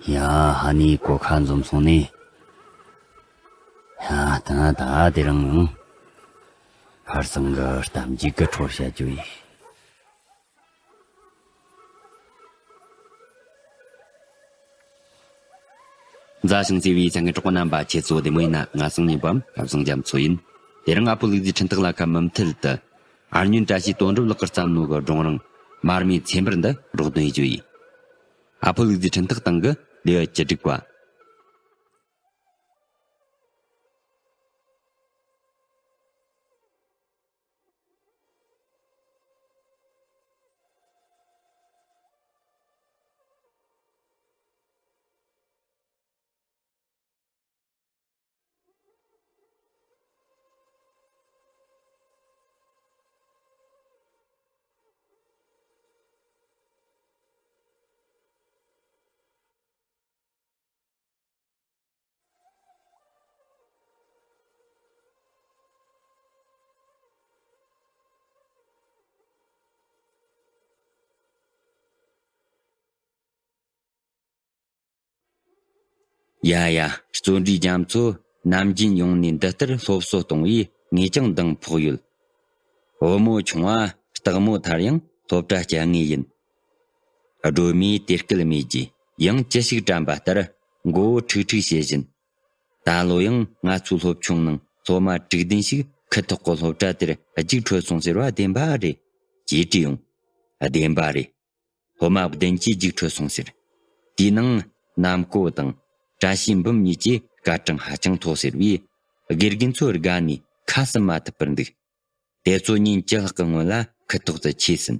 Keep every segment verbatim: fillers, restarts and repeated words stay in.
ཡ། ཧ་ནི་གོ་ཁ་འཛོམས་སོང་ནི། ཡ། ད་ད་དེ་རིང་ཡང་ཁར་སང་གི་གཏམ་རྒྱུད་ཀྱི་འཕྲོ་བཤད་རྒྱུ་ཡིན། མཛའ་ཞིང་བརྩེ་བའི་ཚང་གི་གྲོགས་པོ་རྣམ་པ་ཁྱེད་ཚོ་བདེ་མོ་ཡིན་ན། ང་སང་ཉིན་པའམ་ཁ་སང་རྒྱ་མཚོ་ཡིན། དེ་རིང་ཨ་ཕོ་ལུག་རྫིའི་འཕྲིན་ཐག་ལ་ཁ་མུ་མཐུད་དུ། ཨར་སྨྱོན་བཀྲ་ཤིས་དོན་གྲུབ་ལགས་ཀྱིས་བརྩམས་ནོ་གི་སྒྲུང་རིང་མར་མེའི་ཚེ་འབར་འདི་རོགས་འདོན་ཡེད་རྒྱུ་ཡིན། ཨ་ཕོ་ལུག་རྫིའི་འཕྲིན་ཐག་སྟེང་གི་ལེའུ་བཅུ་དྲུག་པ། ཡ་ཡ། བརྩོན་འགྲུས་རྒྱ་མཚོ་ནམ་རྒྱུན་ཡོང་ནས་འདི་ལྟར་སློབ་གསོ་གཏོང་བས་ངས་ཀྱང་འདང་ཕོག་ཡོད། བུ་མོ་ཆུང་བ་སྟག་མོ་མཐར་ཡང་སློབ་གྲྭ་བསྐྱལ་ངེས་ཡིན། སྒྲོལ་མས་དེ་སྐད་སྨྲས་རྗེས་ཡང་ཅི་ཞིག་དྲན་པ་ལྟར་མགོ་བོ་ཁྲིག་ཁྲིག་བྱེད་བཞིན། ད་ལོ་ཡང་ང་ཚོའི་སློབ་ཆུང་ནང་སློབ་མ་དྲུག་བདུན་ཞིག་ཁུ་ཐོག་གི་སློབ་གྲྭ་དེར་རྒྱུགས་འཕྲོད་སོང་ཟེར་བ་བདེན་པ་རེད། ཅེས་དྲིས་ཡོང་། བདེན་པ་རེད། སློབ་མ་བདུན་གྱིས་རྒྱུགས་འཕྲོད་སོང་ཟེར། དེའི་ནང་ནམ་ཀོ་དང་བཀྲ་ཤིས་འབུམ་གཉིས་ཀྱིས་སྐར་གྲངས་ཧ་ཅང་མཐོ་ཟེར་བས། དགེ་རྒན་ཚོའི་དགའ་ནས་ཁ་ཟུམ་མ་ཐུབ་པར་འདུག། དེ་ཚོ་ཉིན་བཅུ་ལྷག་གི་སྔོན་ལ་ཁུ་ཐོག་ཏུ་ཆས་ཟིན།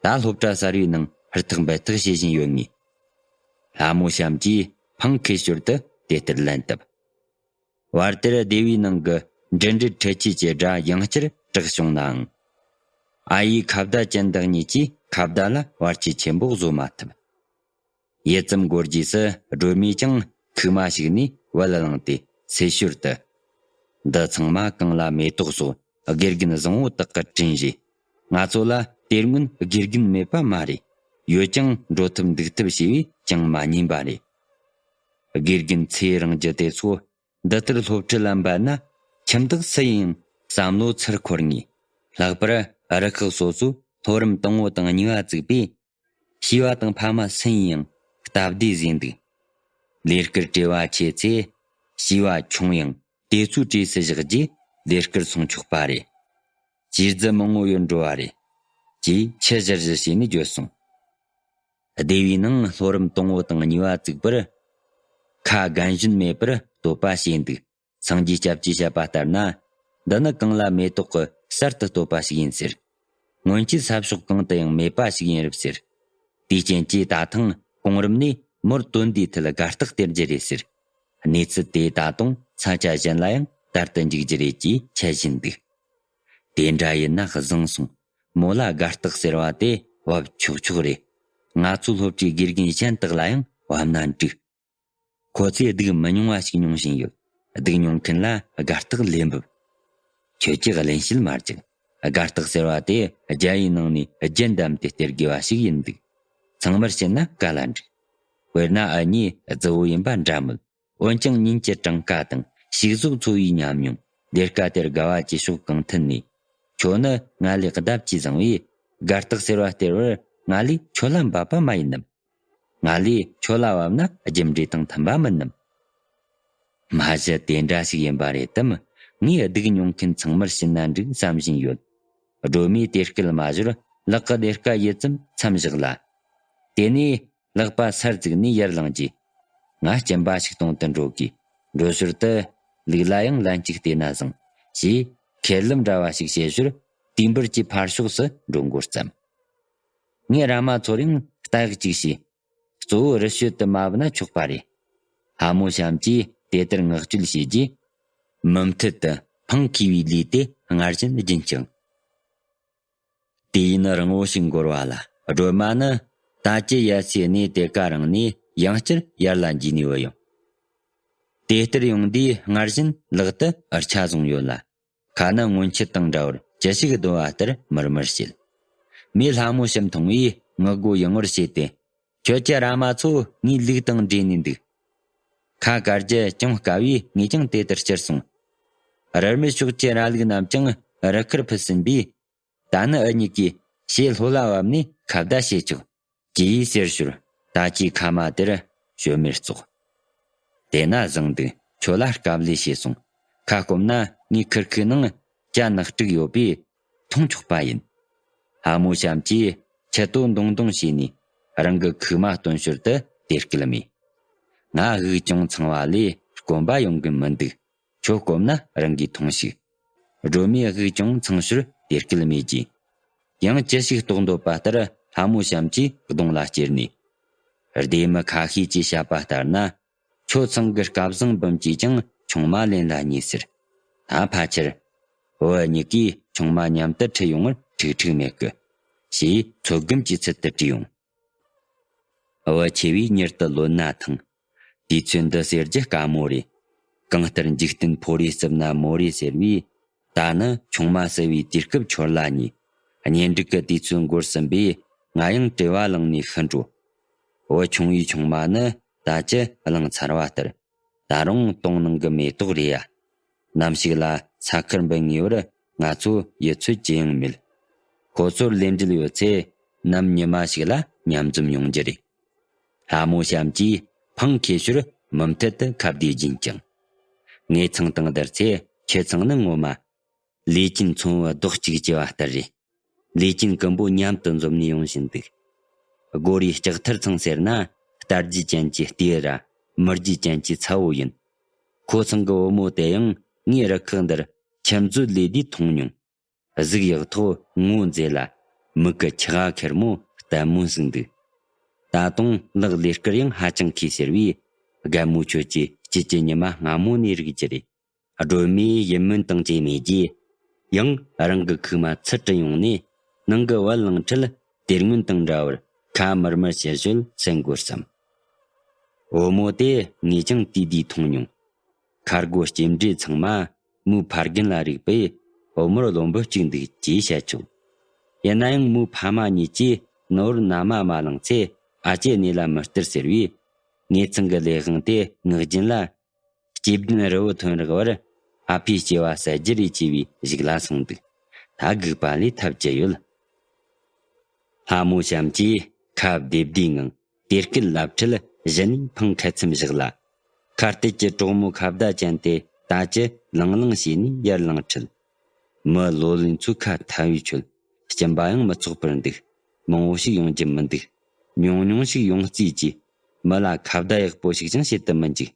ད་སློབ་གྲྭ་གསར་བའི་ནང་ཧུར་ཐག་འབད་ཐག་བྱེད་བཞིན་ཡོད་ངེས། ལྷ་མོ་བྱམས་ཀྱིས་ཕང་ཁེ་ཞོར་དུ་དེ་ལྟར་ལན་བཏབ། བར་དེར་སྡེ་བའི་ནང་གི་འབྲུ་འབྲུ་འཕྲུལ་ཆས་ཀྱི་སྒྲ་ཡང་བསྐྱར་གྲགས་བྱུང་ནའང་། ཨ་ཡེ་ཁ་བརྡ་ཅན་བདག་ཉིད་ཀྱིས་ཁ་བརྡ་ལ་བར་ཆད་ཆེན་པོ་བཟོ་མ་ཐུབ། ཡུད་ཙམ་འགོར་རྗེས་སུ་སྒྲོལ་མས་ཀྱང་ཁུག་མ་ཞིག་ནས་བུ་ལ་བླངས་ཏེ་སེ་ཞོར་དུ། འདི་ཚང་མ་གངས་ལ་མེ་ཏོག་སོགས་དགེ་རྒན་བཟང་བོ་དག་གི་དྲིན་རེད། ང་ཚོ་ལ་དེ་སྔོན་དགེ་རྒན་མེད་པ་མ་རེད། ཡོད་ཀྱང་འགྲོ་ཐབས་འདུག་ཐབས་བྱས་པས་ཅང་མ་ཉན་པ་རེད། དགེ་རྒན་ཚེ་རིང་རྒྱུ་དེ་ཚོ་འདི་ལྟར་སློབ་ཁྲིད་ལ་འབད་ན། ཁྱིམ་བདག་སུ་ཡིན་ཡང་བསམ་བློ་ཚུར་འཁོར་ངེས། ལྷག་པར་རུ་ཁག་སོ་སོའི་མཐོ་རིམ་དང་པོ་དང་གཉིས་པ་བཙུགས་པས། བྱིས་པ་དང་ཕ་མ་སུ་ཡིན་ཡང་སྟབས་བདེ་བཟོས་འདུག། ལས་ཀར་བྲེལ་བ་ཆེ་ཚེ། བྱིས་པ་ཆུང་ཡང་དེ་ཚོའི་གྲས་སུ་བཞག་རྗེས་ལས་ཀར་སོང་ཆོག་པ་རེད། བྱིས་རྫི་མང་བོ་ཡོད་འགྲོ་བ་རེད། ཅེས་ཆུ་བཞུར་བཞུར་བྱས་ནས་བརྗོད་སོང་། སྡེ་བའི་ནང་མཐོ་རིམ་དང་པོ་དང་གཉིས་པ་བཙུགས་པར། ཁ་རྒན་གཞོན་མེད་པར་བསྟོད་པ་བྱས་འདུག། སངས་རྒྱས་སྐྱབས་ཀྱིས་བཤད་པ་ལྟར་ན། འདི་ནི་གངས་ལ་མེ་ཏོག་གི་གསར་དུ་བསྟོད་པ་ཞིག་ཡིན་ཟེར། སྔོན་ཆད་ས་ཕྱོགས་གང་དུ་ཡང་མེད་པ་ཞིག་ཡིན་རབས་ཟེར། དེའི་རྐྱེན་གྱིས་ད་ཐེངས་གོང་རིམ་ནས་མོར་དོན་དེའི་ཐད་དགའ་རྟགས་སྟེར་རྒྱུ་རེད་ཟེར། གནས་ཚུལ་དེ་ད་དུང་ས་ཆ་གཞན་ལ་ཡང་དར་དུ་འཇུག་རྒྱུ་རེད་ཅེས་འཆད་བཞིན་འདུག། དེ་འདྲ་ཡིན་ན་བཟང་སོང་། མོ་ལ་དགའ་རྟགས་ཟེར་བ་དེ་བབ་ཆོག་ཆོག་རེད། ང་ཚོའི་སློབ་གྲྭའི་དགེ་རྒན་གཞན་དག་ལ་ཡང་བབ་ན་འགྲིག། ཁོ་ཚོས་སྡུག་མི་ཉུང་བ་ཞིག་མྱོང་བཞིན་ཡོད། སྡུག་མྱོང་མཁན་ལ་དགའ་རྟགས་ལས་འབབ། ཁྱོད་ཀྱིས་གླེན་བཤད་མ་རྒྱག། དགའ་རྟགས་ཟེར་བ་དེ་བརྒྱ་ཡི་ནང་ནས་བརྒྱད་བདམས་ཏེ་སྟེར་དགོས་པ་ཞིག་ཡིན་འདུག། ཚང་མར་བཤད་ན་དཀའ་ལ་འགྲིག། དཔེར་ན་ཨ་མྱེས་རྫི་བོ་ཡིན་པ་འདྲ་མོད། འོན་ཀྱང་ཉིན་གྱི་གྲངས་ཀ་དང་ཞིག་གཟུགས་འཚོ་བའི་ཉམས་མྱོང་། སྡེར་ཁ་དེར་དགའ་བ་ཇེ་ཤུགས་གང་ཐོན་ནས། ཁྱོད་ནི་ང་ལས་ལྡབ་ཀྱིས་བཟང་བས། དགའ་རྟགས་ཟེར་བ་སྟེར་བར་ང་ལས་ཁྱོད་ལ་འབབ་པ་མ་ཡིན་ནམ། ང་ལས་ཁྱོད་ལ་བབ་ན་རྒྱུ་འབྲས་དང་མཐུན་པ་མིན་ནམ། མ་གཞི་དེ་འདྲ་ཞིག་ཡིན་པ་རེད་དམ། ངས་སྡུག་མྱོང་མཁན་ཚང་མར་བྱིན་ན་འགྲིག་བསམ་བཞིན་ཡོད། སྒྲོལ་མས་དེ་སྐད་མ་ཞོར་ལག་གི་སྡེར་ཁ་ཡུད་ཙམ་མཚམས་བཞག་ལ། དེ་ནས་ལག་པ་སར་བཙུགས་ནས་ཡར་ལངས་རྗེས། ང་སྐྱིན་པ་ཞིག་གཏོང་དུ་འགྲོ་དགོས། འགྲོ་ཞོར་དུ་ལུག་ལ་ཡང་ལན་གཅིག་བལྟས་ན་བཟང་། ཞེས་ཁས་ལེན་འདྲ་བ་ཞིག་བྱེད་ཞོར་དུས་འབུར་གྱི་ཕར་ཕྱོགས་སུ་འགྲོ་འགོ་བརྩམས། ངས་ར་མ་ཚོར་ཡང་ལྟ་གཡོག་ཅིག་བྱས། གཙོ་བོ་རི་ཤོད་དུ་མ་བབས་ན་ཆོག་པ་རེད། ལྷ་མོ་བྱམས་ཀྱིས་དེ་ལྟར་མངགས་བཅོལ་བྱས་རྗེས། མུ་མཐུད་དུ་འཕང་མཁས་པའི་ལུས་དེ་སྔར་བཞིན་རྒྱུན་བསྐྱངས། དུས་ཡུན་རིང་བོ་ཞིག་འགོར་བ་ལ། སྒྲོལ་མ་ནི་ད་ཅི་ཡར་སའི་གནས་དེ་ག་རིང་ནས་ཡང་བསྐྱར་ཡར་ལ་འགྱེལ་ནས་བུད་ཡོང་། དེ་ལྟར་ཡོང་དུས་སྔར་བཞིན་ལག་ཏུ་འུར་ཆ་བཟུང་ཡོད་ལ། ཁ་ནི་སྔོན་ཆད་དང་འདྲ་བར་ཅི་ཞིག་བརྡུང་བ་ལྟར་མུར་མུར་བྱེད། མོས་ལྷ་མོ་བྱམས་མཐོང་བས་ངུ་དགོད་ཡང་ངུར་བྱས་ཏེ། ཁྱོད་ཀྱི་ར་མ་ཚོ་ངའི་ལུགས་དང་འདྲེས་ནས་འདུག་ཁ་བཀར་རྒྱུ་ཅུང་དཀའ་བས་ངས་ཀྱང་དེ་ལྟར་སྤྱིར་སོང་། རར་མི་ཕྱོགས་ཀྱི་ར་ལུག་རྣམས་ཀྱང་རི་ཁར་ཕུད་ཟིན་པས། ད་ནི་འུ་གཉིས་ཀྱིས་ཞེ་ལྷོད་ལ་བབས་ནས་ཁ་བརྡ་བྱེད་ཆོག་ཅེས་ཟེར་ཞོར་ད་ཅིའི་ཁ་མ་དེར་ཞོལ་མེར་བཙོག་དེ་ན་བཟང་འདུག་ཁྱོད་ལ་དཀའ་ལས་བྱས་སོང་། ཁ་སྐོམ་ན་ངའི་ཁུར་ཁུག་ནང་ཇ་ནག་དཀྲུག་ཡོད་པས་འཐུང་ཆོག་པ་ཡིན། ལྷ་མོ་བྱམས་ཀྱིས་ཆུ་དོ་འདོང་འདོང་བྱས་ནས་རང་གི་ཁུག་མ་སྟོན་ཞོར་དུ་དེ་སྐད་སྨྲས། ང་དབུགས་ཅུང་ཚང་བ་ལས་སྐོམ་པ་ཡོང་གི་མི་འདུག་ཁྱོད་སྐོམ་ན་རང་གིས་འཐུང་ཞིག་སྒྲོལ་མས་དབུགས་ཅུང་ཚང་ཞོར་དེ་སྐད་སྨྲས་ཀྱིས། ཡང་ཅི་ཞིག་རྟོགས་འདོད་པ་ལྟར་ལྷ་མོ་བྱམས་ཀྱིས་གདོང་ལ་བསྐྱུར་ནས། སྡེ་མི་ཁ་ཤས་ཀྱིས་བཤད་པ་ལྟར་ན། ཁྱོད་ཚང་གི་སྐལ་བཟང་འབུམ་གྱིས་ཀྱང་ཆུང་མ་ལེན་ལ་ཉེ་ཟེར། ད་ཕལ་ཆེར། བུ་གཉིས་ཀས་ཆུང་མ་མཉམ་དུ་ཁྲིད་ཡོང་བར་ཁྲིག་ཁྲིག་མེད་གི། ཞེས་ཚོད་བགམ་གྱི་ཚུལ་དུ་དྲིས་ཡོང་། བུ་ཆེ་བས་མྱུར་དུ་ལོན་ན་ཐང་། དུས་ཚོད་འདི་ཟེར་རྒྱུ་དཀའ་མོ་རེད། གང་ལྟར་འཇིག་རྟེན་ཕོ་རེ་བསུབ་ན་མོ་རེ་ཟེར་བས། ད་ནི་ཆུང་མ་བསུ་བའི་དུས་སྐབས་འཆོར་ལ་ཉེ། གཉེན་སྒྲིག་གི་དུས་ཚོད་འགོར་ཟིན་པས་ང་ཡང་བྲེལ་བ་ལངས་ནས་ཤི་འགྲོ། བུ་ཆུང་བའི་ཆུང་མ་ནི་ད་ཅི་བླངས་ཚར་བ་ལྟར། ད་རུང་དོང་ནང་གི་མེ་ཏོག་རེད་ཡ། ནམ་ཞིག་ལ་ས་ཁུལ་འབུད་ངེས་པར་ང་ཚོ་ཡུལ་ཚོད་ཅི་ཡང་མེད། ཁོ་ཚོར་ལས་འབྲེལ་ཡོད་ཚེ་ནམ་ཉི་མ་ཞིག་ལ་མཉམ་འཛོམས་ཡོང་རྒྱུ་རེད། ལྷ་མོ་བྱམས་ཀྱིས་ཕང་ཁེ་ཤོར་མུ་མཐུད་དུ་ཁ་བདེ་སྦྱིན་ཀྱང་། ངེད་ཚང་དང་བསྡུར་ཚེ་ཁྱེད་ཚང་ནི་ངོ་མ། ལས་ཀྱི་མཚོན་བུ་རྡོག་གཅིག་བཅུ་བ་ལྟར་རེད། ལས་ཀྱི་རྐུན་པོ་མཉམ་དུ་འཛོམས་ནས་ཡོང་བཞིན་འདུག་སྒོ་རའི་ལྕགས་ཐར་ཚང་ཟེར་ན་རྟ་རྒྱུག་ཅན་གྱི་ལྟེ་ར་མི་རྒྱུག་ཅན་གྱི་ཚ་བོ་ཡིན། ཁོ་ཚང་གི་བུ་མོ་དེ་ཡང་ངའི་རུ་ཁག་འདིར་ཁྱིམ་མཛོད་ལས་དུས་མཐོང་མྱོང་། གཟུགས་ཡག་ཐོག་ངོ་མཛེས་ལ་མིག་གི་ཁྱི་ཁ་ཁེར་མོ་ལྟད་མོ་ཟིག་འདུག་ད་དུང་ལག་ལས་སྐལ་ཡང་ཧ་ཅང་མཁས་ཟེར་བས། རྒན་མོ་ཁྱོད་ཀྱིས་དཀྱིལ་གྱི་ཉི་མ་སྔ་མོ་ནས་རིག་རྒྱུ་རེད། སྒྲོལ་མས་ཡིད་སྨོན་དང་བཅས་མེད་ཀྱིས། ཡང་རང་གི་ཁུག་མ་ཚུར་དྲུད་ཡོང་ནས་ནང་གི་བལ་ལང་ཁྲིད་དེ་སྔོན་དང་འདྲ་བར་ཁ་མུར་མུར་བྱེད་བྱེད་སེམས་འགོར་བསམ། བུ་མོ་དེ་ངས་ཀྱང་དུས་དུས་མཐོང་མྱོང་། ཁ་སྒོ་སྐྱེམས་འདྲེ་ཚང་མ་མོའི་ཕ་རྒན་ལ་རིག་པས་བུ་མོར་བློན་པོ་གཅིག་འདུག་ཅེས་བཤད་ཆོག་ཡིན་ན་ཡང་མོའི་ཕ་མ་གཉིས་ཀྱིས་ནོར་ན་མ་མ་ལངས་ཚེ་ཨ་ཅེ་གནས་ལ་མི་སྟེར་ཟེར་བས། ངེད་ཚང་གི་ལས་དབང་དེ་ངག་རྒྱུན་ལ། སྐྱེ་བདུན་རི་བོ་ཐོན་རག་བར་ཨ་ཕའི་སྐྱེ་བ་ཟ་རྒྱུ་རེད་ཅེས་པའི་གཞུག་ལ་སོང་འདུག་ད་སྒུག་པ་ལས་ཐབས་ཅི་ཡོད། ལྷ་མོ་བྱམས་ཀྱིས་ཁ་བདེ་བདེའི་ངང་དེ་སྐད་ལབ་ཁྲིད་གཞི་ནས་འཕང་ཁ་ཚུམ་བཞག་ལ། ཁ་གཏད་ཀྱི་གྲོགས་མོ་ཁ་བརྡ་ཅན་དེ་ད་ཅི་ལང་ལང་བྱས་ནས་ཡར་ལངས་ཁྲིད། མི་ལོ་ལོན་ཚོའི་ཁ་ཐལ་བའི་ཁྲོད་སྐྱིན་པ་ཡང་མི་ཚོགས་པར་འདུག་མང་བོ་ཞིག་ཡོང་རྒྱུ་མི་འདུག་ཉུང་ཉུང་ཞིག་ཡོང་རྩིས་ཀྱིས་མི་ལ་ཁ་བརྡ་ཡག་པོ་ཞིག་ཀྱང་བྱེད་དུ་མི་འཇུག་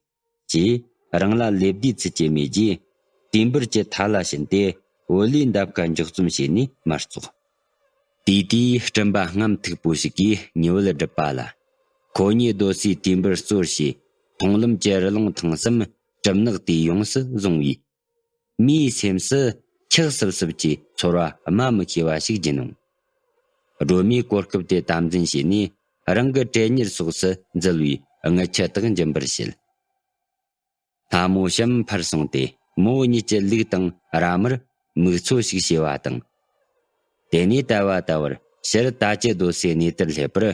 ཅེས་རང་ལ་ལེབ་བདེའི་ཚུལ་གྱིས་སྨྲས་རྗེས། དུས་འབུར་གྱི་མཐའ་ལ་ཕྱིན་ཏེ་བུ་ལིའི་འདབ་ཀ་འཇོག་རྩོམ་བྱས་ནས་མར་བཙོག་དེའི་དུས་སྤྲིན་པ་རྔམ་མཐུག་པོ་ཞིག་གིས་ཉི་འོད་སྒྲིབ་པ་ལ། ཁོ་གཉིས་སྡོད་སའི་དུས་འབུར་གཙོར་བྱས་མཐོང་ལམ་གྱི་རི་ལུང་ཐང་གསུམ་གྲིབ་ནག་དེས་ཡོངས་སུ་བཟུང་བས། མིའི་སེམས་སུ་འཁྱག་སིབ་སིབ་ཀྱི་ཚོར་བ་སྨྲ་མི་ཤེས་པ་ཞིག་སྦྱིན་འོང་། སྒྲོལ་མས་གོ་སྐབས་དེ་དམ་འཛིན་བྱས་ནས་རང་གི་གྲལ་གཉེར་སོགས་སུ་འཛུལ་བའི་རྔུལ་ཆུ་དག་འབྱིན་པར་བྱེད། ལྷ་མོ་བྱམས་ཕར་སོང་སྟེ་མོ་གཉིས་ཀྱི་ལུག་དང་ར་མར་མིག་འཚོ་ཞིག་བྱས་པ་དང་། དེ་ནས་ལྟ་བ་ལྟ་བུར་ཕྱིར་ད་ཅི་སྡོད་སའི་གནས་དེར་སླེབས་པར།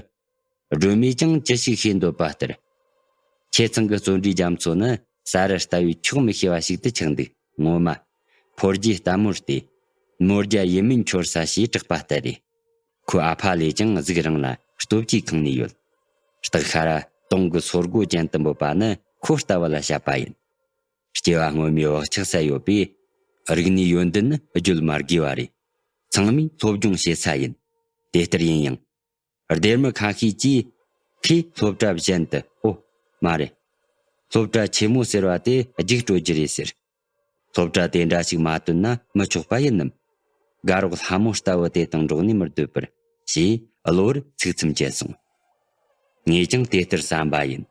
སྒྲོལ་མས་ཀྱང་ཅི་ཞིག་ཤེས་འདོད་པ་ལྟར། ཁྱེད་ཚང་གི་བརྩོན་འགྲུས་རྒྱ་མཚོ་ནི་ས་རི་ལྟ་བུའི་ཆོག་མི་ཤེས་པ་ཞིག་ཏུ་ཆགས་འདུག་ངོ་མ། ཕོ་རྒྱུད་ལྟད་མོར་བལྟས། མོ་རྒྱ་ཡིད་སྨོན་འཆོར་ས་ཞེས་གྲགས་པ་ལྟར་རེད། ཁོའི་ཨ་ཕ་ལས་ཀྱང་གཟུགས་རིང་ལ་སྟོབས་ཀྱིས་ཁེངས་ནས་ཡོད། སྟག་ཤ་ར་དུང་གི་སོར་སྒོ་ཅན་དུ་འབོད་པ་ནི་ཁོ་ལྟ་བུ་ལ་བཤད་པ་ཡིན། སྐྱེ་བ་སྔོན་མའི་བག་ཆགས་ས་ཡོད་པས། རིག་གནས་ཡོན་ཏན་ནི་བརྗོད་མ་དགོས་པ་རེད། ཚང་མས་སློབ་སྦྱོང་བྱེད་ས་ཡིན། དེ་ལྟར་ཡིན་ཡང་། སྡེར་མི་ཁ་ཤས་ཀྱིས་ཁོས་སློབ་གྲྭ་གཞན་དུ། ཨོ། མ་རེད། སློབ་གྲྭ་ཆེན་མོ་ཟེར་བ་དེ་རྒྱུགས་སྤྲོད་རྒྱུ་རེད་ཟེར། སློབ་གྲྭ་དེ་འདྲ་ཞིག་མ་བཏོན་ན་མི་ཆོག་པ་ཡིན་ནམ། དགའ་རོགས་ལྷ་མོ་ལྟ་བུ་དེ་དང་འགྲོགས་ནས་མི་སྡོད་པར་ཞེས་གློ་བུར་ཚིག་མཚམས་བཅད་སོང་། ངས་ཀྱང་དེ་ལྟར་བསམ་པ་ཡིན།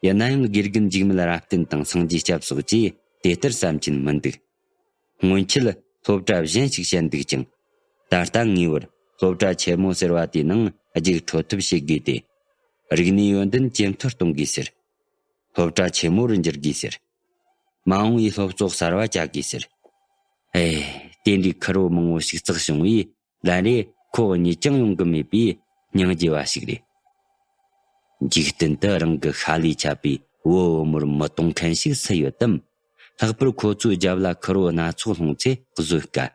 ཡིན་ན་ཡང་དགེ་རྒན་འཇིགས་མེད་རབ་བརྟན་དང་སངས་རྒྱས་སྐྱབས་སོགས་ཀྱིས་དེ་ལྟར་བསམ་གྱིན་མི་འདུག་སྔོན་ཆད་སློབ་གྲྭ་གཞན་ཞིག་བཤད་འདུག་ཅིང་། ད་ལྟ་ངེས་པར་སློབ་གྲྭ་ཆེན་མོ་ཟེར་བ་དེའི་ནང་རྒྱུགས་འཕྲོད་ཐབས་བྱེད་དགོས་ཏེ། རིག་གནས་ཡོན་ཏན་ཇེ་མཐོར་གཏོང་དགོས་ཟེར། སློབ་གྲྭ་ཆེན་མོ་རུ་འགྱུར་དགོས་ཟེར། མ་འོངས་པའི་སློབ་གཙོ་གསར་བ་བྱ་དགོས་ཟེར། ཨེ། དེ་འདྲའི་ཁུར་བོ་མང་བོ་ཞིག་བརྩེགས་བྱུང་བས་ལན་རེ་ཁོ་གཉིད་ཀྱང་ཡོང་གི་མེད་པའི་སྙིང་རྗེ་བ་ཞིག་རེད། འཇིག་རྟེན་དུ་རང་གི་ཤ་ལས་ཆད་པའི་བུ་བུ་མོར་མི་གཏོང་མཁན་ཞིག་སུ་ཡོད་དམ། ལྷག་པར་ཁོ་ཚོའི་རྒྱབ་ལ་ཁུར་བོ་སྣ་ཚོགས་ལྷུང་ཚེ་བཟོད་དཀའ།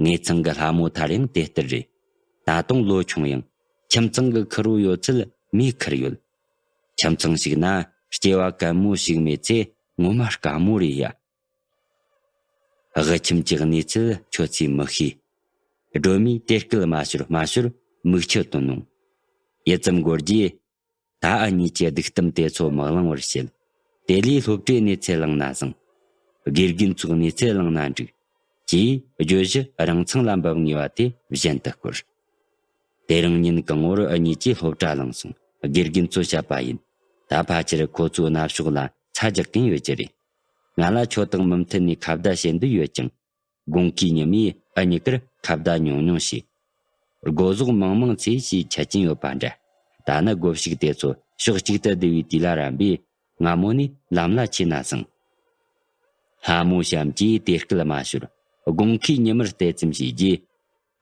ངེད་ཚང་གི་ལྷ་མོ་ཐར་ཡང་དེ་ལྟར་རེད། ད་དུང་ལོ་ཆུང་ཡང་ཁྱིམ་ཚང་གི་ཁུར་བོ་ཡོད་ཚད་མིས་ཁུར་ཡོད། ཁྱིམ་ཚང་ཞིག་ན་སྐྱེ་བ་གད་མོ་ཞིག་མེད་ཚེ་ངོ་མ་དཀའ་མོ་རེད་ཡ། དབུ་ཁྱིམ་གྱི་གནས་ཚུལ་ཁྱོད་ཚོས་མི་ཤེས། སྒྲོལ་མས་དེ་སྐད་མ་ཤོར་མ་ཤོར་མིག་ཆུ་བཏོན་ནོ། ཡུད་ཙམ་འགོར་རྗེས། ད་ཨ་གཉིས་ཀྱི་སྡིག་གཏམ་དེ་ཚོ་མི་གླེང་བར་བྱེད། དེ་ལས་སློབ་གྲྭའི་གནས་ཚུལ་གླེང་ན་བཟང་། དགེ་རྒན་ཚོའི་གནས་ཚུལ་གླེང་ན་འགྲིག་ཅེས་བརྗོད་གཞི་རང་མཚང་ལ་འབབ་ངེས་པ་དེ་གཞན་དུ་བསྐོར། དེ་རིང་ཉིན་གང་བོར་ཨ་གཉིས་ཀྱིས་སློབ་གྲྭ་བླངས་སོང་། དགེ་རྒན་ཚོས་བཤད་པ་ཡིན། ད་ཕལ་ཆེར་ཁོ་ཚོའི་མནའ་ཕྱོགས་ལ་ཚ་རྒྱག་གིན་ཡོད་ཀྱི་རེད། ང་ལ་ཁྱོད་དང་མུ་མཐུད་ནས་ཁ་བརྡ་བྱེད་འདོད་ཡོད་ཀྱང་། དགོང་ཁའི་ཉི་མས་ཨ་གཉིས་ཀར་ཁ་བརྡ་ཉུང་ཉུང་བྱས། སྒོ་ཟོག་མང་མང་ཚོས་ཞེས་ཆད་ཀྱིན་ཡོད་པ་འདྲ། ད་ནི་སྒོ་ཕྱུགས་དེ་ཚོ་ཕྱོགས་གཅིག་ཏུ་བསྡུ་བའི་དུས་ལ་རན་པས་སྔ་མོ་ནས་ལམ་ལ་ཆས་ན་བཟང་། ལྷ་མོ་བྱམས་ཀྱིས་དེ་སྐད་མ་ཤོར་དགོང་ཁའི་ཉི་མར་བལྟས་ཙམ་བྱས་རྗེས།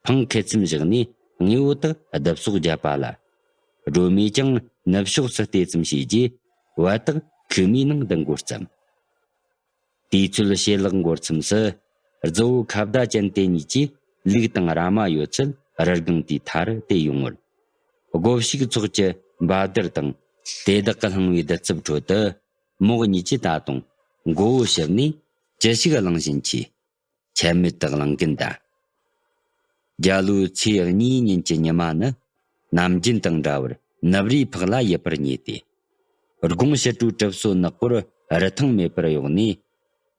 ཕང་ཁེ་ཚུམ་བཞག་ནས་དངོས་པོ་དག་བསྡུ་གསོག་བརྒྱབ་པ་ལ། སྒྲོལ་མས་ཀྱང་ནུབ་ཕྱོགས་སུ་བལྟས་ཙམ་བྱས་རྗེས་བལ་དག་ཁུག་མའི་ནང་བསྡུ་འགོ་བརྩམས། དུས་ཚོད་ཕྱེད་ལྷག་འགོར་མཚམས་སུ། རྫི་བོ་ཁ་བརྡ་ཅན་དེ་གཉིས་ཀྱིས་ལུག་དང་ར་མ་ཡོད་ཚད་རི་སྒང་དེའི་མཐའ་རུ་དེད་ཡོང་བར། སྒོ་ཕྱུགས་ཚོགས་ཀྱི་འབའ་ལྡིར་དང་དེ་དག་གི་ལྷང་བའི་རྡུལ་འཚུབ་ཁྲོད་དུ། མོ་གཉིས་ཀྱིས་ད་དུང་མགོ་བོ་ཕྱིར་ནས་ཅི་ཞིག་གླེང་བཞིན་མཆིས། ཆད་མེད་དུ་གླེང་གིན་གདའ། རྒྱ་ལོའི་ཚེས་གཉིས་ཉིན་གྱི་ཉི་མ་ནི། ནམ་རྒྱུན་དང་འདྲ་བར་ནུབ་རིའི་ཕག་ལ་ཡིབ་པར་ཉེ་སྟེ། དགུང་ཕྱི་དྲོའི་གྲིབ་སོ་ནག་པོར་རི་ཐང་མེད་པར་གཡོགས་ནས།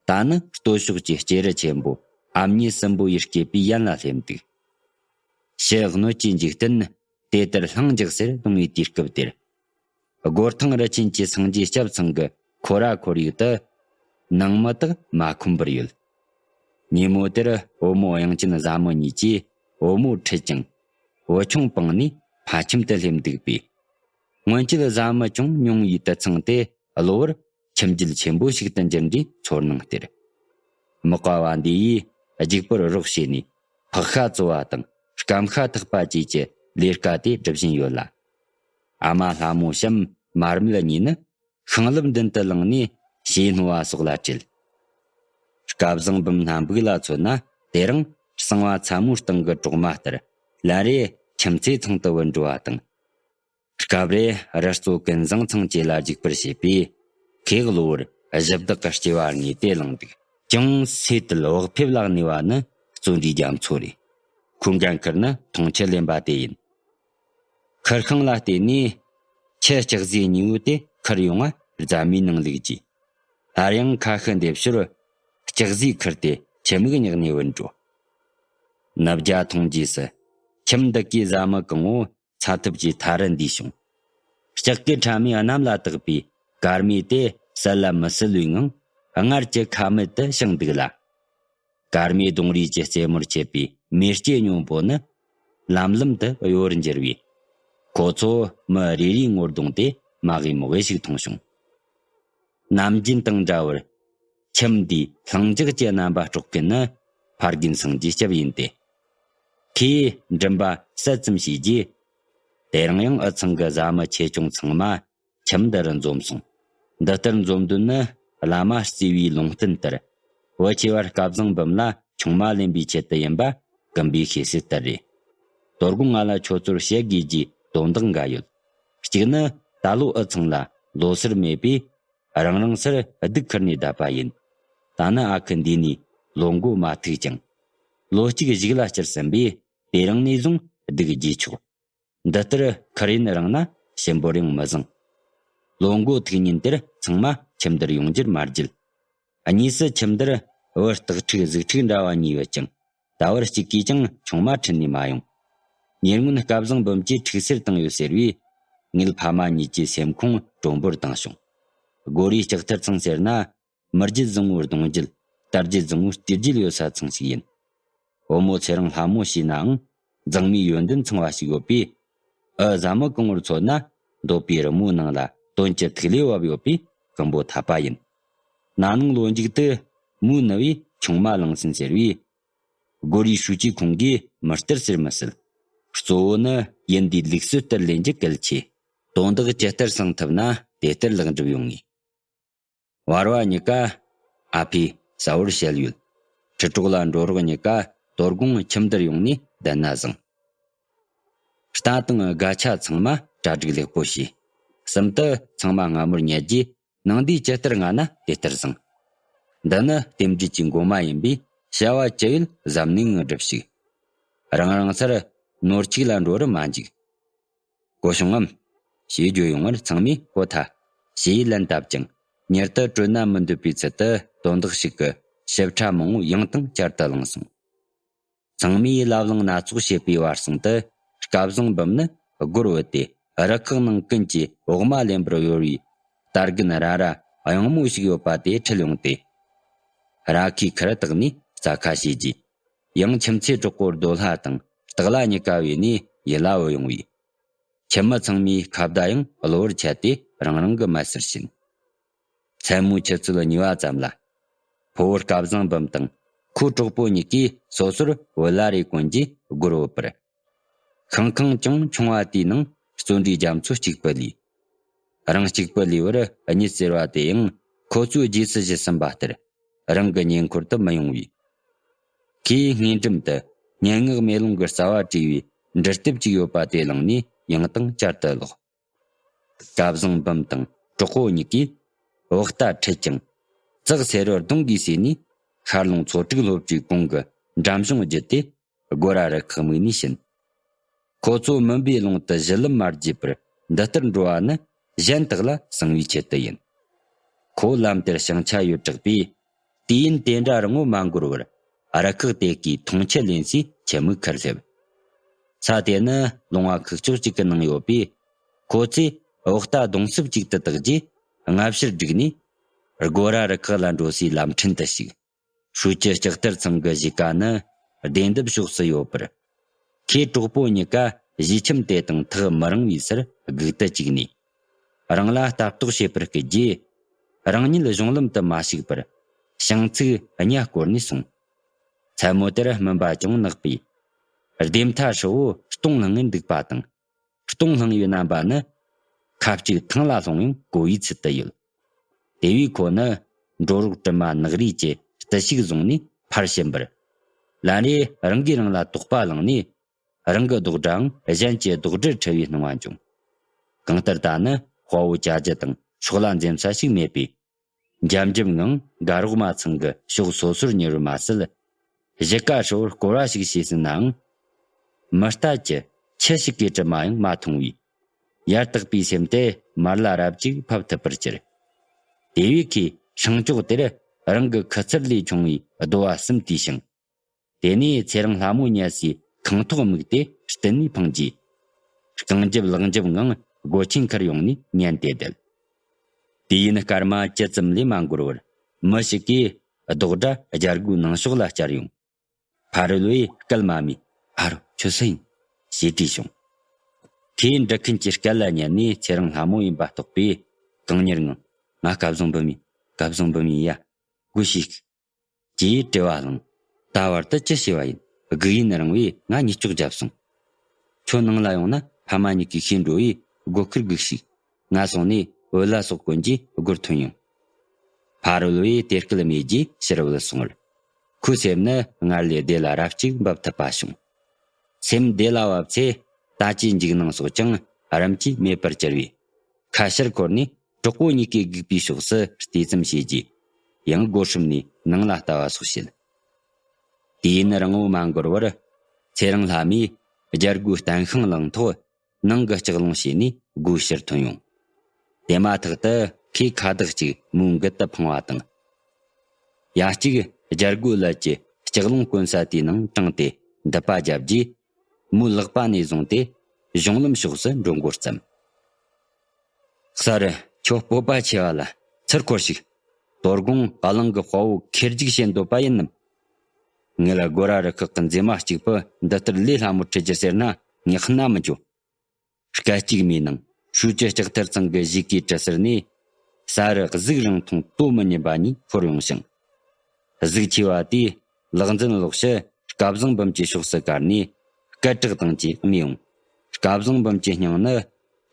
ད་ནི་སྟོད་ཕྱོགས་ཀྱི་སྐྱེ་རི་ཆེན་པོ་ཨ་མྱེས་སྲིན་པོ་ཡི་སྐེད་པའི་ཡན་ལ་སླེབས་འདུག་ཕྱི་སྣོད་ཀྱི་འཇིག་རྟེན་དེ་ལྟར་ལྷིང་འཇགས་སེར་གདུང་བའི་དུས་སྐབས་དེར། སྒོར་ཐང་རི་ཆེན་གྱི་སངས་རྒྱས་སྐྱབས་ཚང་གི་ཁོ་ར་ཁོར་ཡུག་ཏུ། ནང་མི་དག་མ་ཁོམ་པར་ཡོད། ཉིན་མོ་དེར་བུ་མོ་དབྱངས་ཅན་བཟའ་མི་གཉིས་ཀྱིས་བུ་མོ་ཁྲིད་ཅིང་། བུ་ཆུང་སྤངས་ནས་ཕ་ཁྱིམ་དུ་སླེབས་འདུག་པས། སྔོན་ཆད་བཟའ་མི་ཅུང་ཉུང་བའི་དུད་ཚང་དེ་གློ་བུར་ཁྱིམ་རྒྱུད་ཆེན་པོ་ཞིག་ཏུ་འགྱུར་འདྲའི་ཚོར་སྣང་སྟེར། མི་དཀའ་བ་འདི་ཡིས་རྒྱུག་པར་རོགས་བྱས་ནས་ཕག་ཤ་བཙོ་བ་དང་སྐམ་ཤ་འཐག་པ་བཅས་ཀྱི་ལས་ཀ་དེ་སྒྲུབ་བཞིན་ཡོད་ལ། ཨ་མ་ལྷ་མོ་བྱམས་མར་མེ་གཉིས་ནི་ཤིང་ལེབ་མདུན་དུ་ལངས་ནས་ཞེ་སྣོ་བ་སོགས་ལ་བྲེལ། སྐལ་བཟང་འབུམ་སྣ་འབུག་ལ་མཚོན་ན་དེ་རིང་གསང་བ་ཚ་མོའི་སྟེང་གི་གྲོག་མ་ལྟར་ལན་རེ་ཁྱིམ་མཚེས་ཚང་དུ་བུད་འགྲོ་བ་དང་། སྐབས་རེ་རི་གཙོ་ཀུན་བཟང་ཚང་བཅས་ལ་རྒྱུག་པར་བྱེད་པས་ཁོས་གློ་བུར་གཞི་བདག་གི་སྐྱེ་བ་དངོས་དེ་བླངས་འདུག་ཀྱང་སོས་དལ་བག་ཕེབས་ལ་གནས་པ་ནི་བརྩོན་འགྲུས་རྒྱ་མཚོ་རེད། ཁོའི་འགན་ཁུར་ནི་མཐོང་ཆེན་ལེན་པ་དེ་ཡིན། ཁུར་ཤིང་ལ་བརྟེན་ནས་ཁྱི་ལྕགས་ཟས་གཉིས་པོ་དེ་ཁུར་ཡོང་བ་རྫ་མའི་ནང་བླུགས་རྗེས། སླར་ཡང་ཁ་ཤི་འདེབས་ཞོར་ལྕགས་ཟས་ཁུར་ཏེ་ཁྱི་མིག་ཉག་ནས་བུད་འགྲོ། ནུབ་རྒྱ་ཐོན་རྗེས་སུ་ཁྱིམ་འདི་གའི་བཟའ་མི་གང་བོ་ཚ་ཐབས་ཀྱིས་ཐ་རུ་འདས་བྱུང་། ལྕགས་ཀྱི་ཕྲ་མས་གནམ་ལ་བཏེགས་པའི་སྐར་མའི་དེ་གསལ་ལ་མི་གསལ་བའི་ངང་སྔར་གྱི་ཁ་མེད་དུ་བྱུང་འདུག་ལ། སྐར་མའི་གདོང་རིས་ཀྱི་རྩེ་མོར་མཆེད་པའི་མེ་ལྕེ་སྙོམས་པོ་ནི་ལམ་ལམ་དུ་གཡོ་བར་འགྱུར་བས། ཁོ་ཚོ་མི་རེ་རེའི་ངོ་གདོང་དེ་མ་གི་མོ་གི་ཞིག་མཐོང་བྱུང་། ནམ་རྒྱུན་དང་འདྲ་བར་ཁྱིམ་འདིའི་ལྷིང་འཇགས་ཀྱི་རྣམ་པ་དཀྲོག་མཁན་ནི་ཕ་རྒན་སངས་རྒྱས་སྐྱབས་ཡིན་ཏེ། ཁོས་མགྲིན་པ་གསལ་ཙམ་བྱས་རྗེས། དེ་རིང་ཡང་ཨུ་ཚང་གི་བཟའ་མི་ཆེ་ཆུང་ཚང་མ་ཁྱིམ་འདི་རུ་འཛོམས་སོང་། འདི་ལྟར་འཛོམས་དོན་ནི་བླ་མ་བརྩེ་བའི་ལུང་བསྟན་ལྟར། བུ་ཆེ་བ་སྐལ་བཟང་འབུམ་ལ་ཆུང་མ་ལེན་པའི་ཆེད་དུ་ཡིན་པ་ཀུན་པས་ཤེས་གསལ་ལྟར་རེད། དོ་དགོང་ང་ལ་ཁྱོད་ཚོར་བཤད་དགོས་རྒྱུའི་དོན་དག་འགའ་ཡོད། གཅིག་ནི་ད་ལོ་ཨུ་ཚང་ལ་ལོ་སར་མེད་པས། རང་རང་སར་སྡུག་ཁུར་ནས་བསྡད་པ་ཡིན། ད་ནི་ཨ་ཁུ་འདས་ནས་ལོ་འགོ་མ་ཐུག་ཅིང་། ལོ་གཅིག་གཞུག་ལ་བསྐྱུར་ཟིན་པས་དེ་རིང་ནས་བཟུང་སྡུག་རྒྱས་ཆོག་འདི་ལྟར་ཁུར་ཡུན་རིང་ན་ཞིམ་པོར་ཡང་མི་བཟང་། ལོ་འགོ་ཐུག་ཉིན་དེར་ཚང་མ་ཁྱིམ་དུ་ཡོང་རྒྱུར་མ་བརྒྱུད། གཉིས་སུ་ཁྱིམ་དུར་བུ་སྟག་ཕྲུག་གཟུགས་ཕྲུག་འདྲ་བ་གཉིས་ཡོད་ཅིང་། ད་བར་གཅིག་གིས་ཀྱང་ཆུང་མ་ཁྲིད་ནས་མ་ཡོང་། ཉེ་སྔོན་སྐལ་བཟང་འབུམ་གྱིས་ཁྲུག་སེར་བཏང་ཡོད་ཟེར་བས། ངེད་ཕ་མ་གཉིས་ཀྱི་སེམས་ཁོང་དྲོན་པོར་བཏང་བྱུང་། སྒོ་རའི་ལྕགས་ཐར་ཚང་ཟེར་ན། མི་རྒྱུད་བཟང་བོའི་གདུང་རྒྱུད། རྟ་རྒྱུད་བཟང་བོའི་སྤྲེལ་རྒྱུད་ཡོད་ས་ཚང་ཞིག་ཡིན། བུ་མོ་ཚེ་རིང་ལྷ་མོ་ཞེས་ནའང་། མཛངས་མའི་ཡོན་ཏན་ཚང་བ་ཞིག་ཡོད་པས། ཨ་བཟའ་མི་གང་བོར་མཚོན་ན། འདོད་པའི་རི་མོའི་ནང་ལ་དོན་གྱི་ཐིག་ལེ་བབས་ཡོད་པས་ཀུན་པོ་འཐད་པ་ཡིན། ན་ནིང་ལོ་མཇུག་ཏུ་མོའི་ནུ་བས་ཆུང་མ་བླངས་ཟིན་ཟེར་བས། སྒོ་རའི་ཧྲུའུ་ཅི་ཁོང་གིས་མི་སྟེར་ཟེར་མི་སྲིད། གཙོ་བོ་ནི་ཡུལ་འདིའི་ལུགས་སྲོལ་ལྟར་ལེན་རྒྱུ་གལ་ཆེ། དོན་དག་ཇི་ལྟར་སེལ་ཐུབ་ན་དེ་ལྟར་ལེགས་འགྲུབ་ཡོང་ངེས། བར་བ་གཉིས་ཀ་ཨ་ཕས་གསལ་བོར་བཤད་ཡོད། ཁྲི་གྲོགས་ལ་འགྲོ་རོགས་གཉིས་ཀ་དོ་དགོང་ཁྱིམ་དུ་ཡོང་ནས་བསྡད་ན་བཟང་། རྟ་དང་སྒ་ཆས་ཚང་མ་གྲ་སྒྲིག་ལེགས་པོ་བྱས། གསུམ་དུ་ཚང་མ་སྔ་མོར་ཉལ་རྗེས་ནངས་དུས་ཇི་ལྟར་སྔ་ན་དེ་ལྟར་བཟང་། འདི་ནི་རྟེན་འབྲེལ་གྱི་མགོ་མ་ཡིན་པས་བྱ་བ་ཅི་ཡོད་གཟབ་ནན་ངང་སྒྲུབས་ཤིག། རང་རང་སར་ནོར་འཁྲུལ་ལ་འགྲོ་རུ་མ་འཇུག། གོ་བྱུང་ངམ། ཞེས་བརྗོད་ཡོང་བར་ཚང་མས་ཧོ་ཐ་ཞེས་ལན་བཏབ་ཅིང་མྱུར་དུ་གྲོལ་ན་མི་འདོད་པའི་ཚུལ་དུ་དོན་དག་ཞིག་གི་ཞིབ་ཕྲ་མང་བོ་ཡང་དང་བསྐྱར་དུ་གླེང་སོང་། ཚང་མས་ལབ་གླེང་སྣ་ཚོགས་བྱེད་པའི་བར་གསེང་དུ་སྐལ་བཟང་འབུམ་ནི་སྒོར་བུད་དེ་རུ་ཁག་ནང་ཀུན་གྱིས་འོག་མ་ལེན་པར་གཡོལ་བའི་རྟ་རྒན་ར་ར་གཡང་མོ་ཞིག་ཡོད་པ་དེ་ཁྲིད་ཡོང་སྟེ། ར་ཁའི་ཁར་བཏགས་ནས་རྩྭ་ཁ་བྱས་རྗེས། ཡང་ཁྱིམ་མཚེས་གྲོགས་པོ་རྡོ་ལྷ་དང་སྟག་ལྷ་གཉིས་ཀ་བོས་ནས་ཡིད་ལ་བུད་ཡོང་བས། ཁྱིམ་མི་ཚང་མའི་ཁ་བརྡ་ཡང་གློ་བུར་ཆད་དེ་རང་རང་གི་མལ་སར་ཕྱིན། མཚན་མོའི་ཆུ་ཚོད་གཉིས་པ་ཙམ་ལ། ཕུ་བོ་སྐལ་བཟང་འབུམ་དང་ཁོའི་གྲོགས་པོ་གཉིས་ཀས་སོ་སོར་བུ་ལ་རེ་གོན་རྗེས་སྒོར་བུད་པར། ཤིང་ཁང་ཅུང་ཆུང་བ་དེའི་ནང་བརྩོན་འགྲུས་རྒྱ་མཚོ་གཅིག་པུ་ལུས། རང་གཅིག་པུ་ལུས་པར་གཉིད་སད་པ་དེ་ཡང་ཁོ་ཚོའི་རྗེས་སུ་བཞུད་ཟིན་པ་ལྟར་རང་གི་ཉེ་འཁོར་དུ་མི་ཡོང་བས། ཁོས་སྔས་འགྲམ་དུ་སྙན་ངག་མེ་ལོང་གི་རྩ་བ་བྲིས་པའི་འབྲི་དེབ་ཅིག་ཡོད་པ་དེ་བླངས་ནས་ཡང་དང་བསྐྱར་དུ་ཀློག། སྐལ་བཟང་འབུམ་དང་གྲོགས་པོ་གཉིས་ཀས་འོག་རྟ་ཁྲིད་ཅིང་ཙག་སེ་རུ་གདུང་གིས་བསྲེས་ནས་ཤར་ལུང་ཚོ་དྲུག་སློབ་གྲྭའི་གོང་གི་འགྲམ་གཞུང་བརྒྱུད་དེ་སྒོ་ར་རུ་ཁག་མིག་ནས་ཕྱིན། ཁོ་ཚོ་མུན་པའི་ཀློང་དུ་གཞི་ལམ་མ་བརྗེད་པར་འདི་ལྟར་འགྲོ་བ་ནི་གཞན་དག་ལ་གསང་བའི་ཆེད་དུ་ཡིན། ཁོ་ལམ་དེར་ཞིང་ཆ་ཡོད་དྲགས་པས། དུས་ཡུན་དེ་འདྲ་རིང་བོ་མ་འགོར་བར་རུ་ཁག་དེ་གའི་མཐོང་ཆུ་ལེན་སའི་ཆུ་མིག་ཁར་སླེབས། ས་དེ་ནི་ལུང་བ་ཁུག་ཀྱོག་ཅིག་གི་ནང་ཡོད་པས། ཁོ་ཚོས་འོག་རྟ་གདུང་སྲབ་ཅིག་ཏུ་བཏགས་རྗེས་སྔ་ཕྱིར་བསྒྲིགས་ནས་སྒོ་ར་རུ་ཁག་ལ་འགྲོ་སའི་ལམ་ཕྲན་དུ་ཞུགས། ཧྲུའུ་ཅི་ལྕགས་ཐར་ཚང་གི་གཞིས་ཀ་ནི་སྡེ་འདབས་ཕྱོགས་སུ་ཡོད་པར། ཁོས་གྲོགས་པོ་གཉིས་ཀ་གཞིས་ཁྱིམ་དེ་དང་ཐག་མི་རིང་བའི་སར་སྒུག་ཏུ་བཅུག་ནས། རང་ལ་ལྟ་རྟོག་བྱེད་པར་སྐུལ་རྗེས། རང་ཉིད་གཞུང་ལམ་དུ་མ་ཞུགས་པར། ཞིང་ཚིགས་གཉའ་བསྐོར་ནས་སོང་། མཚན་མོ་དེར་སྨིན་པ་ཅུང་ནག་པས། ལྡེ་མཐའ་ཧྲིལ་བོ་སྟོང་ལྷང་ངེར་འདུག་པ་དང་། སྟོང་ལྷང་བའི་རྣམ་པ་ནི། ཁ་ཅིག་ཐང་ལ་ལྷུང་ཡང་གོ་བའི་ཚུལ་དུ་ཡོད། དེ་བས་ཁོ་ནི་འགྲོ་རོགས་གྲིབ་མ་ནག་རིས་ཀྱི་རྟུལ་ཞུགས་བཟུང་ནས་ཕར་ཕྱིན་པར། ལན་རེ་རང་གིས་རང་ལ་དོགས་པ་ལངས་ནས། རང་གི་རྡོག་སྒྲའང་གཞན་གྱི་རྡོག་སྒྲར་འཁྲུལ་བའི་སྣང་བ་འབྱུང་། གང་ལྟར་ད་ནི་དཔའ་བོ་ཅ་ཅི་དང་སྲོག་ལ་འཛེམ་ས་ཞིག་མེད་པས། འཇམ་འཇམ་ངང་དགའ་རོགས་མ་ཚང་གི་ཕྱོགས་སོ་སོར་ཉེ་རུ་མ་ཟད། གཞིས་ཀ་ཧྲིལ་བོར་སྐོར་བ་ཞིག་བྱས་ཟིན་ནའང་། མི་རྟ་ཀྱི་ཁྱི་ཞིག་གི་དྲི་མ་ཡང་མ་མཐོང་བས། ཡར་དག་པའི་སེམས་དེ་མར་ལ་རབ་ཅིག་ཕབ་ཐུབ་པར་གྱུར། དེ་བས་ཁོས་ཤིང་ཀྱོག་དེར་རང་གི་ཁུ་ཚུར་ལས་ཆུང་བའི་རྡོ་བ་གསུམ་བཏུས་ཤིང་། དེ་ནས་ཚེ་རིང་ལྷ་མོ་ཉལ་སའི་ཁང་ཐོག་དམིགས་ཏེ་བསྟུན་ནས་འཕངས་རྗེས། རྐང་རྒྱབ་ལག་འཇབ་ངང་སྒོ་ཆེན་ཁར་ཡོང་ནས་ཉན་ཏེ་བསྡད། དུས་ཡུན་སྐར་མ་བཅུ་ཙམ་ལས་མ་འགོར་བར་མི་ཞིག་གིས་རྡོག་སྒྲ་རྒྱལ་སྒོའི་ནང་ཕྱོགས་ལ་བསྐྱར་ཡོང་། ཕ་རོལ་བས་སྐད་མ་སྨྲས། ཨ་རོ་ཁྱོད་སུ་ཡིན། ཞེས་དྲིས་བྱུང་། ཁོས་འདྲི་མཁན་གྱི་སྐད་ལ་ཉན་ནས་ཚེ་རིང་ལྷ་མོ་ཡིན་པ་རྟོགས་པས་གང་མྱུར་ངང་། ང་སྐལ་བཟང་འབུམ་ཡིན། སྐལ་བཟང་འབུམ་ཡིན་ཡ། སྒོ་ཕྱེས་ཤིག། ཅེས་དྲི་བ་བསླངས། ད་བར་དུ་ཅི་བྱས་པ་ཡིན། སྒུག་ཡུན་རིང་བས་ང་གཉིད་ལྕོག་བརྒྱབ་སོང་། ཁྱོད་ནང་ལ་ཡོང་ན་ཕ་མ་གཉིས་ཀྱིས་ཤེས་འགྲོ་བས་སྒོ་ཁར་སྒུགས་ཤིག། ང་སོང་ནས་བུ་ལ་སོགས་གོན་རྗེས་སྒོར་ཐོན་ཡོང་། ཕ་རོལ་བས་དེ་སྐད་སྨྲས་རྗེས་ཕྱིར་བུད་སོང་བར། ཁོའི་སེམས་ནི་སྔར་ལས་བདེ་ལ་རབ་ཅིག་འབབ་ཐུབ་པ་བྱུང་། སེམས་བདེ་ལ་བབས་ཚེ་ལྟ་ཅི་འཇིགས་སྣང་སོགས་ཀྱང་རིམ་གྱིས་མེད་པར་གྱུར་བས། ཁ་ཕྱིར་འཁོར་ནས་གྲོགས་པོ་གཉིས་ཀས་སྒུག་པའི་ཕྱོགས་སུ་བལྟས་ཙམ་བྱས་རྗེས། ཡང་སྒོ་ཧྲུམ་ནས་ནང་ལ་ལྟ་བ་སོགས་བྱེད། དུས་ཡུན་རིང་བོ་མ་འགོར་བར། ཚེ་རིང་ལྷ་མོས་རྒྱལ་སྒོའི་གཏན་ཤིང་བླངས་ཐོག་ནང་གི་ལྕགས་ལུང་བྱས་ནས་སྒོའི་ཕྱིར་ཐོན་ཡོང་། དེ་མ་ཐག་ཏུ་ཁོས་ཁ་བཏགས་ཅིག་མོའི་མགུལ་དུ་འཕངས་པ་དང་། ཡང་གཅིག་རྒྱལ་སྒོའི་ཀླད་ཀྱི་ལྕགས་ལུང་གོན་ས་དེའི་ནང་དྲངས་ཏེ་མདུད་པ་བརྒྱབ་རྗེས། མོའི་ལག་པ་ནས་བཟུང་སྟེ་གཞུང་ལམ་ཕྱོགས་སུ་འགྲོ་འགོ་བརྩམས། གསར། ཁྱོད་སྤོབས་པ་ཆེ་བ་ལ་ཚུར་འཁོར་ཞིག། དོ་དགོང་གླིང་གི་དཔའ་བོ་ཁེར་རྒྱུག་བྱེད་འདོད་པ་ཡིན་ནམ། ངེད་ལ་སྒོ་ར་རུ་ཁག་གི་མཛེས་མ་གཅིག་པུ་འདི་ལྟར་ལས་སླ་མོར་ཁྲིད་རྒྱུ་ཟེར་ན་ངས་ཁ་ན་མི་འཇོག། སྐད་ཅིག་མའི་ནང་ཧྲུའུ་ཅི་ལྕགས་ཐར་ཚང་གི་གཞིས་ཀའི་གྲུ་ཟུར་ནས་ས་རུ་གཟུགས་རིང་ཐུང་དོ་མི་མཉེན་པ་གཉིས་འཕུར་ཡོང་ཞིང་། གཟུགས་ཆེ་བ་དེས་ལག་འཛིན་ལོག་ཕྱི་སྐལ་བཟང་འབུམ་གྱི་ཕྱོགས་སུ་བཀར་ནས་སྐད་གྲགས་དང་བཅས་སྨྲས་ཡོང་། སྐལ་བཟང་འབུམ་གྱི་སྙིང་ནི་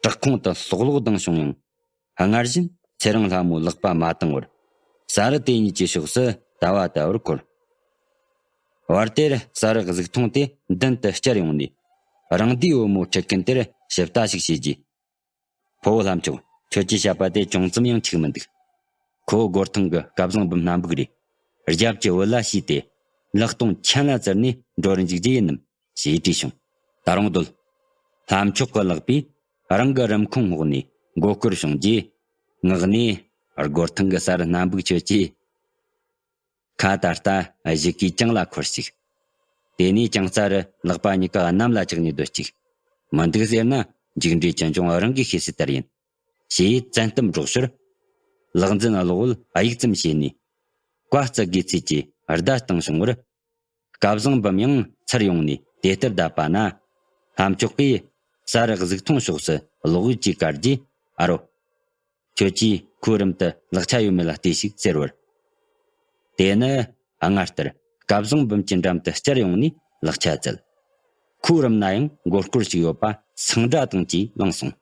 བྲག་ཁུང་དུ་ལྷོག་ལྷོག་ལྡིང་བྱུང་ཡང་། སྔར་བཞིན་ཚེ་རིང་ལྷ་མོའི་ལག་པ་མ་བཏང་བར། ས་རུ་དེ་གཉིས་ཀྱི་ཕྱོགས་སུ་ལྟ་བ་ལྟ་བུར་འཁོར། བར་དེར་ས་རུ་གཟིག་མཐོང་དེ་མདུན་དུ་བསྐྱར་ཡོང་ནས། རང་འདིའི་བུ་མོ་ཁྲིད་མཁན་དེར་ཞིབ་ལྟ་ཞིག་བྱས་རྗེས། ཕོ་བོ་ལྷ་མཆོག། ཁྱོད་ཀྱིས་བཤད་པ་དེ་ཅུང་ཙམ་ཡང་འཕྱུགས་མི་འདུག། ཁོ་བོ་སྒོར་ཐང་གི་སྐལ་བཟང་འབུམ་སྣ་བུག་རེད། རྒྱབ་ཀྱི་བུ་ལ་ཞུས་ཏེ། ལག་སྟོང་ཆན་ལ་བཙིར་ནས་འགྲོ་རུ་འཇུག་རྒྱུ་ཡིན་ནམ། ཞེས་དྲིས་བྱུང་། ད་རུང་སྡོད། ལྷ་མཆོག་གི་ལག་པས་རང་གི་རུམ་ཁུང་སྔོག་ནས་མགོ་སྐོར་བྱུང་རྗེས། ངག་ནས། སྒོར་ཐང་གི་ས་རུ་སྣ་བུག་ཁྱོད་ཀྱིས། ཁ་ད་ལྟ་གཞིས་ཀའི་གྱང་ལ་འཁོར་ཞིག། དེ་ནས་གྱང་རྩ་རུ་ལག་པ་གཉིས་ཀ་གནམ་ལ་བཅག་ནས་སྡོད་ཅིག། མི་འདུག་ཟེར་ན་མཇུག་འབྲས་ཅི་འབྱུང་རང་གིས་ཤེས་གསལ་ལྟར་ཡིན། ཞེས་བཙན་གཏམ་སྒྲོག་ཞོར། ལག་འཛིན་གློག་འོད་གཡུག་ཙམ་བྱས་ནས། བཀའ་སྩལ་དགོས་ཚུལ་གྱི་བརྡ་བཏང་བྱུང་བར། སྐལ་བཟང་འབུམ་ཡང་ཚུར་ཡོང་ནས་དེ་ལྟར་བརྡབས་པ་ན། ལྷ་མཆོག་གིས་ས་རུ་གཟིག་མཐོང་ཕྱོགས་སུ་གློག་འོད་ཀྱིས་བཀར་རྗེས། ཨ་རོ། ཁྱོད་ཀྱིས་ཁོའི་རུམ་དུ་ལག་ཆ་ཡོད་མེད་ལ་ལྟོས་ཤིག་ཟེར་བར། དེ་ནི་སྔར་ལྟར་སྐལ་བཟང་འབུམ་གྱི་འགྲམ་དུ་བསྐྱར་ཡོང་ནས་ལག་ཆ་བཙལ། ཁོའི་རུམ་ན་ཡང་མགོ་སྐོར་ཞིག་ཡོད་པ་སངས་སྒྲ་དང་བཅས་བླངས་སོང་།